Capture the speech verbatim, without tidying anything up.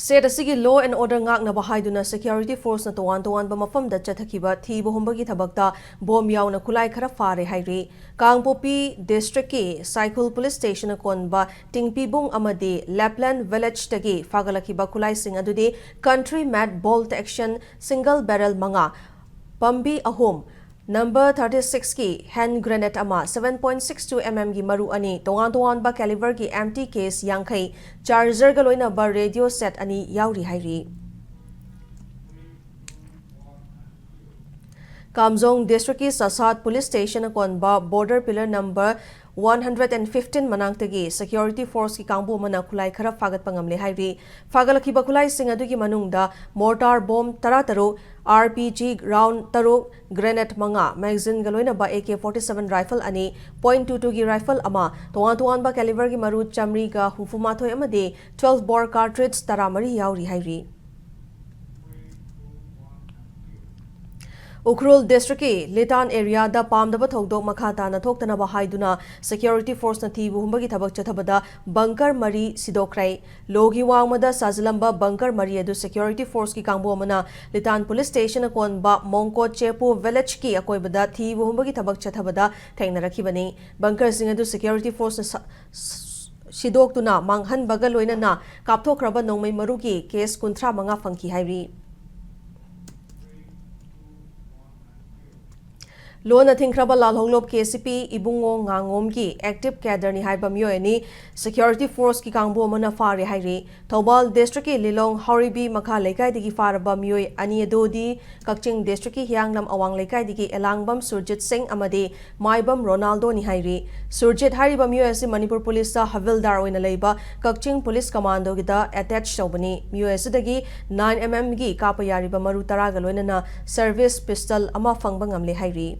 State ꯑꯁꯤꯒꯤ law and order ꯉꯥꯛꯅꯕ ꯍꯥꯏꯗꯨꯅ security forceꯅ ꯇꯣꯉꯥꯟ ꯇꯣꯉꯥꯟꯕ ꯃꯐꯝꯗ ꯆꯠꯊꯈꯤꯕ ꯊꯤꯕ ꯍꯨꯝꯕꯒꯤ ꯊꯕꯛꯇ ꯕꯣꯝ ꯌꯥꯎꯅ ꯈꯨꯠꯂꯥꯏ ꯈꯔ ꯐꯥꯔꯦ ꯍꯥꯏꯔꯤ꯫ ꯀꯥꯡꯄꯣꯛꯄꯤ districtꯀꯤ ꯁꯥꯏꯈꯨꯜ police stationꯅ ꯀꯣꯟꯕ ꯇꯤꯡꯄꯤꯕꯨꯡ ꯑꯃꯗꯤ ꯂꯦꯞꯂꯦꯟ villageꯇꯒꯤ ꯐꯥꯒꯠꯂꯛꯈꯤꯕ ꯈꯨꯠꯂꯥꯏꯁꯤꯡ ꯑꯗꯨꯗꯤ country made bolt action single barrel ꯃꯉꯥ, ꯄꯥꯝꯕꯤ ꯑꯍꯨꯝ, number thirty sixꯀꯤ hand grenade ꯑꯃ, seven point six two mmꯒꯤ ꯃꯔꯨ ꯑꯅꯤ, ꯇꯣꯉꯥꯟ ꯇꯣꯉꯥꯟꯕ caliberꯒꯤ empty case ꯌꯥꯡꯈꯩ, chargerꯒ ꯂꯣꯏꯅꯕ radio set ꯑꯅꯤ ꯌꯥꯎꯔꯤ ꯍꯥꯏꯔꯤ꯫ ꯀꯥꯝꯖꯣꯡ districtꯀꯤ ꯆꯁꯥꯠ police stationꯅ ꯀꯣꯟꯕ border pillar number one hundred and fifteen ꯃꯅꯥꯛꯇꯒꯤ security forceꯀꯤ ꯀꯥꯡꯕꯨ ꯑꯃꯅ ꯈꯨꯠꯂꯥꯏ ꯈꯔ ꯐꯥꯒꯠꯄ ꯉꯝꯂꯦ ꯍꯥꯏꯔꯤ꯫ ꯐꯥꯒꯠꯂꯛꯈꯤꯕ ꯈꯨꯠꯂꯥꯏꯁꯤꯡ ꯑꯗꯨꯒꯤ ꯃꯅꯨꯡꯗ mortar bomb ꯇꯔꯥꯇꯔꯨꯛ, RPG round ꯇꯔꯨꯛ, grenade ꯃꯉꯥ, magazineꯒ ꯂꯣꯏꯅꯕ AK forty seven rifle ꯑꯅꯤ, point two twoꯒꯤ rifle ꯑꯃ, ꯇꯣꯉꯥꯟ ꯇꯣꯉꯥꯟꯕ caliberꯒꯤ ꯃꯔꯨ ꯆꯥꯃꯔꯤꯒ ꯍꯨꯝꯐꯨ ꯃꯥꯊꯣꯏ ꯑꯃꯗꯤ twelve bore cartridge ꯇꯔꯥꯃꯔꯤ ꯌꯥꯎꯔꯤ ꯍꯥꯏꯔꯤ꯫ ꯎꯈ꯭ꯔꯨꯜ districtꯀꯤ ꯂꯤꯇꯥꯟ areaꯗ ꯄꯥꯝꯗꯕ ꯊꯧꯗꯣꯛ ꯃꯈꯥ ꯇꯥꯅ ꯊꯣꯛꯇꯅꯕ ꯍꯥꯏꯗꯨꯅ security forceꯅ ꯊꯤꯕ ꯍꯨꯝꯕꯒꯤ ꯊꯕꯛ ꯆꯠꯊꯕꯗ bunker ꯃꯔꯤ ꯁꯤꯗꯣꯛꯈ꯭ꯔꯦ꯫ ꯂꯣꯒꯤ ꯋꯥꯡꯃꯗ ꯁꯥꯖꯤꯜꯂꯝꯕ bunker ꯃꯔꯤ ꯑꯗꯨ security forceꯀꯤ ꯀꯥꯡꯕꯨ ꯑꯃꯅ ꯂꯤꯇꯥꯟ police stationꯅ ꯀꯣꯟꯕ ꯃꯣꯡꯀꯣ ꯆꯦꯄꯨ villageꯀꯤ ꯑꯀꯣꯏꯕꯗ ꯊꯤꯕ ꯍꯨꯝꯕꯒꯤ ꯊꯕꯛ ꯆꯠꯊꯕꯗ ꯊꯦꯡꯅꯔꯛꯈꯤꯕꯅꯤ꯫ Bunkerꯁꯤꯡ ꯑꯗꯨ security forceꯅ ꯁ-, ꯁ-, ꯁꯤꯗꯣꯛꯇꯨꯅ ꯃꯥꯡꯍꯟꯕꯒ ꯂꯣꯏꯅꯅ ꯀꯥꯞꯊꯣꯛꯈ꯭ꯔꯕ ꯅꯣꯡꯃꯩ ꯃꯔꯨꯒꯤ case ꯀꯨꯟꯊ꯭ꯔꯥ ꯃꯉꯥ ꯐꯪꯈꯤ ꯍꯥꯏꯔꯤ꯫ ꯂꯣꯟꯅ ꯊꯤꯡꯈ꯭ꯔꯕ ꯂꯥꯜꯍꯧꯂꯨꯞ KCP ꯏꯕꯨꯡꯉꯣ ꯉꯥꯉꯣꯝꯒꯤ active cadreꯅꯤ ꯍꯥꯏꯕ ꯃꯤꯑꯣꯏ ꯑꯅꯤ security forceꯀꯤ ꯀꯥꯡꯕꯨ ꯑꯃꯅ ꯐꯥꯔꯦ ꯍꯥꯏꯔꯤ꯫ ꯊꯧꯕꯥꯜ districtꯀꯤ ꯂꯤꯂꯣꯡ ꯍꯥꯎꯔꯩꯕꯤ ꯃꯈꯥ ꯂꯩꯀꯥꯏꯗꯒꯤ ꯐꯥꯔꯕ ꯃꯤꯑꯣꯏ ꯑꯅꯤ ꯑꯗꯨꯗꯤ ꯀꯛꯆꯤꯡ districtꯀꯤ ꯍꯤꯌꯥꯡꯂꯝ ꯑꯋꯥꯡ ꯂꯩꯀꯥꯏꯗꯒꯤ ꯑꯦꯂꯥꯡꯕꯝ ꯁꯨꯔꯖꯤꯠ ꯁꯤꯡ ꯑꯃꯗꯤ ꯃꯥꯏꯕꯝ ꯔꯣꯅꯥꯜꯗꯣꯅꯤ ꯍꯥꯏꯔꯤ꯫ ꯁꯨꯔꯖꯤꯠ ꯍꯥꯏꯔꯤꯕ ꯃꯤꯑꯣꯏ ꯑꯁꯤ ꯃꯅꯤꯄꯨꯔ ꯄꯨꯂꯤꯁꯇ ꯍꯕꯤꯜꯗꯥꯔ ꯑꯣꯏꯅ ꯂꯩꯕ ꯀꯛꯆꯤꯡ ꯄꯨꯂꯤꯁ ꯀꯃꯥꯟꯗꯣꯒꯤꯗ attach ꯇꯧꯕꯅꯤ꯫ ꯃꯤꯑꯣꯏ ꯑꯁꯤꯗꯒꯤ nine mmꯒꯤ ꯀꯥꯞꯄ ꯌꯥꯔꯤꯕ ꯃꯔꯨ ꯇꯔꯥꯒ ꯂꯣꯏꯅꯅ service pistol ꯑꯃ ꯐꯪꯕ ꯉꯝꯂꯦ ꯍꯥꯏꯔꯤ꯫